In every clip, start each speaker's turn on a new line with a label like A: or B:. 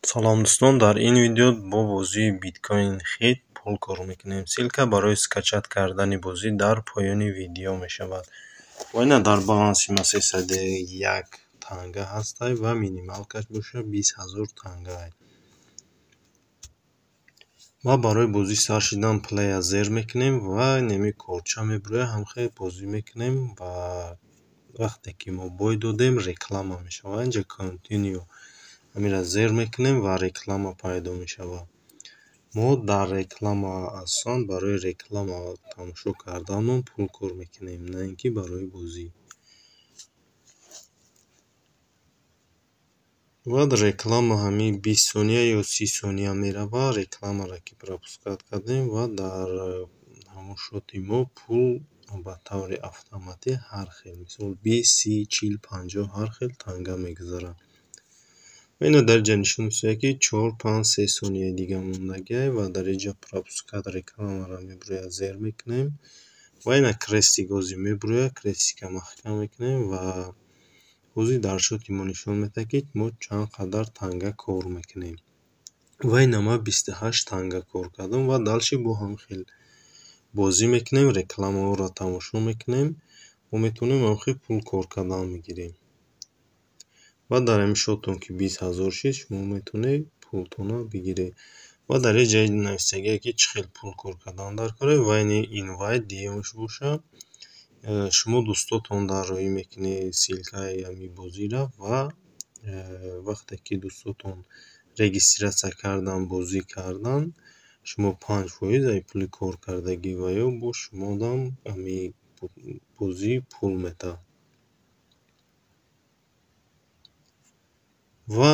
A: Салом дӯстон, дар ин видео бо бозии Bitcoin Hit пул кор мекунем. Ссылка барои скачать кардани бозӣ дар поёни видео мешавад. Ва ина дар баланси ма 301 танга ҳастай ва минималкаш боша 20 000 тангаай. Ва барои бозӣ сар шидан плея зер мекунем ва неми корча мебирояд, ҳамхел бозӣ мекунем ва вақте ки мо бой додем, реклама мешавад. Инҷа continue ҳаминро зер мекунем ва реклама пайдо мешавад. Мо дар реклама, асосан барои реклама тамошо карданмон пул кор мекунем, на ин ки барои бозӣ. Баъд реклама ҳамин 20 сония ё 30 сония меравад. Рекламаро ки пропускать кардем, ва дар ҳамон счёти мо пул ба таври автоматӣ ҳар хел, мисол, 20, 30, 40, 50, ҳар хел танга мегузарад. Ва ина дар инҷа нишон месояд, ки 4, 5, 3 сонияи дига мондагиай, ва дар инҷа пропускать рекламаро мебирояд, зер мекунем ва ина крестик ҳозир мебирояд, крестика маҳкам мекунем ва ҳозир дар счёти мо нишон медиҳад, ки мо чанд қадар танга кор мекунем. Ва ина ман 28 танга кор кардам ва дальше бо ҳамин хел бозӣ мекунем, рекламаҳоро тамошо мекунем, мо метавонем ҳамин хел пул кор кардан мегирем. Ва дар ҳамин счётон ки 20 000 шид, шумо метавонед пултонро бигиред. Ва дар ин ҷа нависагие, ки чӣ хел пул кор кардан дар кора, ва ини invite дуюмаш боша. Шумо дӯстотон дар роҳӣ мекунед ссылкаи ҳамин бозиро ва вақте ки дӯстотон регистрация кардан, бозӣ кардан, шумо 5% аз пули коркардагӣ ва ё бо шумодам ҳамин бозӣ пул медиҳад. Ва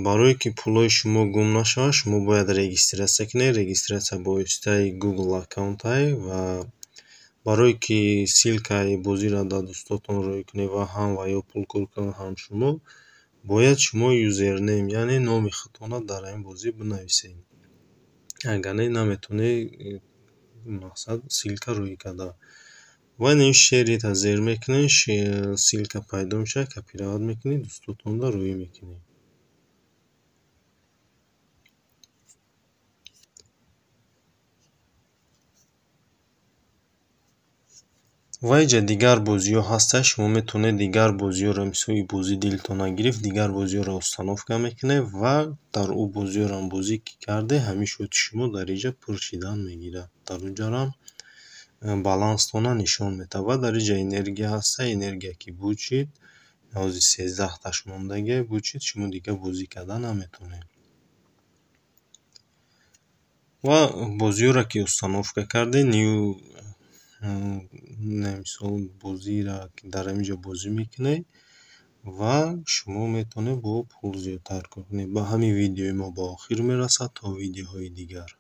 A: барое ки пулҳои шумо гум нашавад, шумо бояд регистрация кунед. Регистрация бо воситаи Google аккаунтай ва барое ки ссылкаи бозиро дар дӯстотон роҳӣ кунед ва ҳам ва ё пул кор кунанд, ҳам шумо, бояд шумо username, яъне номи худтонро дар ҳамин бозӣ бинависед. Агар не, наметавонед, мақсад, ссылка роҳӣ карда. Ва ин share итро зер мекунед, ссылка пайдо мешавад, копировать мекунед, дӯстотонро роҳӣ мекунед. Ва инҷа дигар бозиҳо ҳастанд, шумо метавонед дигар бозиҳоро, мисол, ин бозӣ дилтон нагирифт, дигар бозиҳоро установка мекунед ва дар ӯ бозиҳоро бозӣ ки кардед, ҳамин счёти шумо дар инҷа пур шидан мегирад. Дар онҷарам баланстонро нишон медиҳад. Ва дар инҷа энергия ҳаста, энергия ки буд шид, ҳозир 13-таш мондагиай, буд шид, шумо дигар бозӣ карда наметавонед. Ва бозиҳоро ки установка кардед, new, мисол, бозиро ки дар ҳамин ҷо бозӣ мекунед ва шумо метавонед бо пул зиёдтар кор кунед. Ба ҳамин видеои мо ба охир мерасад, то видеоҳои дигар.